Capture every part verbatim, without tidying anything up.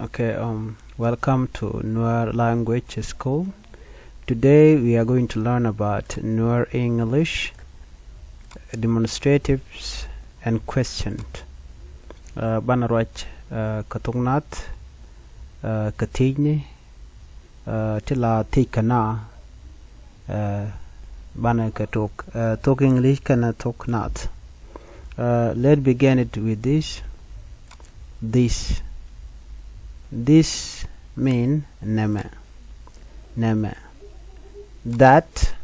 Okay, um, welcome to Nuer Language School. Today we are going to learn about Nuer English demonstratives and questions. Uh, banɛ ruac uh, kɛ thok nath uh, kɛ thiecni uh, ti la thiec kɛ na uh, banɛ kɛ thok uh, thok English kɛnɛ thok nath. Uh, let begin it with this. This. This mean nɛmɛ. Nɛmɛ. That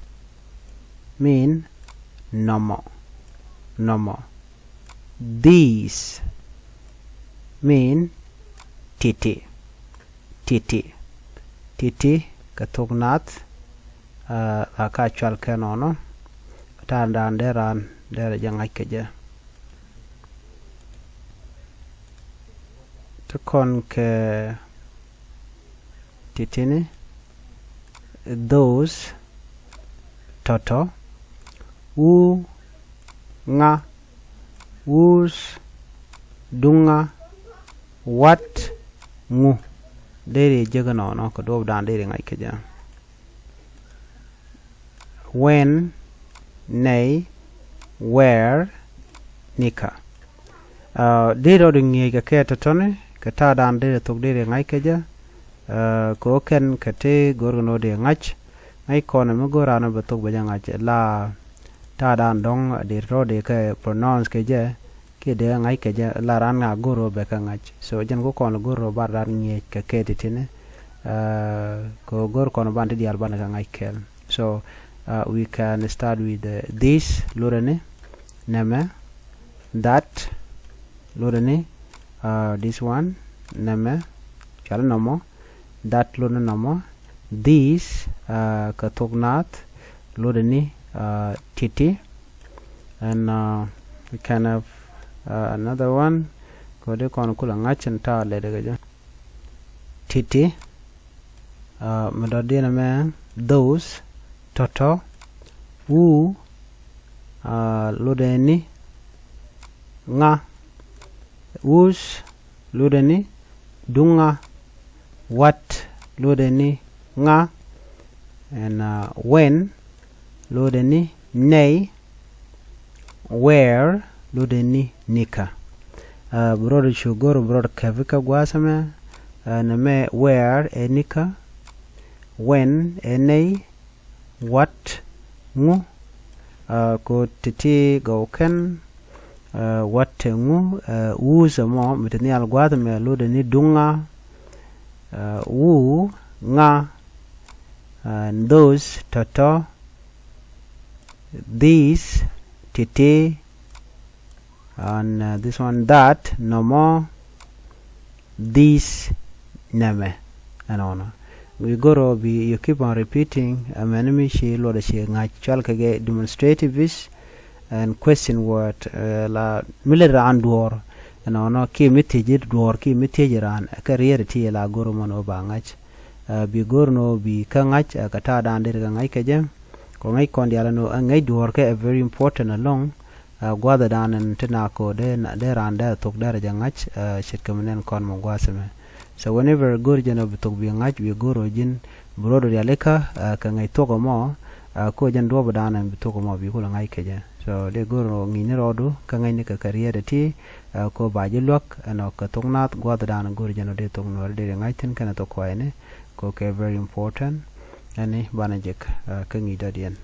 mean nɔmɔ. Nɔmɔ. These mean ti̱ti̱. Ti̱ti̱. Ti̱ti̱ kɛ thok nath uh, la ka cual kɛ nɔnɔ. Ta̱a̱ dan dee raan dee rɛ jɛ ŋa̱c kɛ jɛ. Ti kɔn kɛ ti̱ti̱ni. Those. Tɔ̱tɔ̱. Wu. Ŋa. Wus. Duŋa. Wat. Ŋu. Deri jek nɔnɔ kɛ duɔp dan deri ŋa̱c kɛ jɛ. When. Nɛy. Where. Nika. Uh, deri rɔɔdu ŋi̱eec kɛ kɛ tɔ̱tɔ̱ni kɛ ta̱a̱ dan deri thok deri ŋa̱c kɛ jɛ. Uh, kɛ ɣöö kɛn kɛ ti go̱r kɛ ni ɣöö dee ŋa̱c. Ŋa̱c kɔn mi go̱r raan bɛ thok bɛ jɛ ŋa̱c la ta̱a̱ dan dɔ̱ŋ deri rɔɔdu kɛ pronounce kɛ jɛ kiɛ dee ŋa̱c kɛ jɛ la raan ŋa go̱r ɣöö bɛ kɛ ŋa̱c. So jɛn ku kɔn go̱r ɣöö bar raan ŋi̱eec kɛ kɛ ti̱ti̱ni. Uh, kɛ ɣöö go̱r kɔn ban ti diaal ban kɛ ŋa̱c kɛɛl. So uh, we can start with uh, this lurɛ ni nɛmɛ. That lurɛ ni uh, this one nɛmɛ. Cuali nɔmɔ. That lurɛ ni nɔmɔ. This uh, kɛ thok nath lurɛ ni uh, ti̱ti̱. And uh, we can have uh, another one. Kɛ ɣöö dee kɔn kulɛ ŋa̱c in ta̱a̱ lɛt kɛ jɛ. Ti̱ti̱. Uh, mi dɔ̱diɛn ɛmɛ those. Tɔ̱tɔ̱. Wu. Uh, lotdɛ ni ŋa. Wus. Lotdɛ ni duŋa. What. Lotdɛ ni ŋa. And uh, when. Lotdɛ ni nɛy. Where. Lotdɛ ni nika. Uh, bi rɔɔdu cu go̱r bi rɔɔdu kɛpi kä gua̱a̱th ɛmɛ. Uh, nɛmɛ where ɛ nika. When ɛ nɛy. What. Ŋu. Uh, kɛ ɣöö ti̱ti̱ gɔw kɛn. Uh, what ɛ ŋu. Uh, wus ɛmɔ mi te nhial gua̱a̱th ɛmɛ lotdɛ ni duŋa. Uh, wu. Ŋa. Uh, and those. Tɔ̱tɔ̱. This. Ti̱ti̱. And uh, this one that. Nɔmɔ. This. Nɛmɛ. Ɛnɔnɔ. Wi go̱r ɣöö bi you keep on repeating. Ɛmɛn mi ci luɔt ci ŋa̱c cual kɛ kɛ demonstratives and question word. Uh, la mi lät raan duɔ̱ɔ̱r. Ɛnɔnɔ kiɛ mi thiec duɔ̱ɔ̱r kiɛ mi thiec raan kɛ riet ti la go̱r mɔn ɣöö ba ŋa̱c. Uh, bi go̱r ni ɣöö bi kä ŋa̱c uh, kɛ ta̱a̱ dan deri kɛ ŋa̱c kɛ jɛ. Kɛ ŋa̱c kɔn diaal ɛn ɣöö ɛ ŋäc duɔ̱ɔ̱r kɛ ɛ very important alɔŋ. Uh, gua̱a̱th dan ɛn ti na ko̱ dee raan dee thok dee rɛ jɛ ŋa̱c uh, ce̱tkɛ mi nɛn kɔn mɔ gua̱a̱th ɛmɛ. So whenever go̱r jɛn ɣöö bi thok bi ŋa̱c bi go̱r ɣöö ji̱n bi rɔɔdu rialikä uh, kɛ ŋäc thok ɛmɔ. Uh, ko̱ jɛn duɔ̱ɔ̱p dan ɛn bi thok ɛmɔ bi kulɛ ŋa̱c kɛ jɛ. So dee go̱r ɣöö ŋi̱i̱cni rɔɔdu kä ŋäcni kɛ kɛ riet ɛ ti. Uh, ko̱ ba ji̱ luäk ɛn ɣöö kɛ thok naath gua̱a̱th dan go̱r jɛn ɣöö dee thok nuɔɔri dee ri ŋa̱c thi̱n kɛnɛ thok kuayni. Ko̱ kɛ very important. Ɛni banɛ jek uh, kä ŋi̱i̱c dɔ̱diɛn.